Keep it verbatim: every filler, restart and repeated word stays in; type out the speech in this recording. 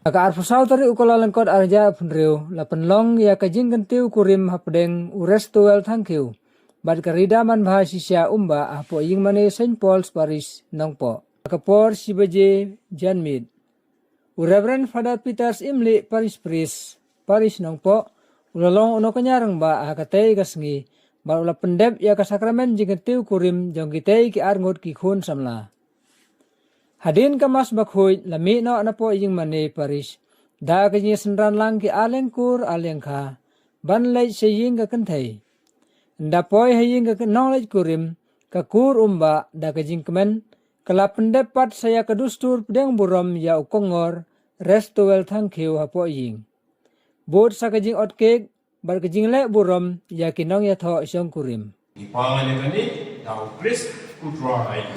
Ha ka arphew saw tarik u Kyllalyngkot arhajar arphew hynriew la pynlong ïa ka jingkyntiew kurim hapdeng u Restuel Thangkhiew bad ka Rida Manbha shisha Umbah hapoh ïingmane Saint Paul's Parish Nongpoh ha ka por shi baje janmiet. U Reverend Father Peters Imlieh, Parish Priest, Parish Nongpoh, u la long u nongkñia rangbah ha katei ka sngi bad u la pyndep ïa ka sakramen jingkyntiew kurim jong kitei ki arngut ki khun samla. Hadien ka Mass bakhuid la mih noh napoh ïingmane Parish da ka jingsynran lang ki arliang kur arliang kha ban leit sha ïing ka kynthei. Ynda poi ha ïing ka nongleit kurim, ka kur Umbah da ka jingkmen ka la pyndep pat sa ïa ka dustur pdiang burom ïa u kongor Restuel Thangkhiew hapoh ïing, bud sa ka jingot kek bad ka jingleh burom ïa ki nongïathoh shongkurim. Ngi pang ïa kane da u Khrist u Trai.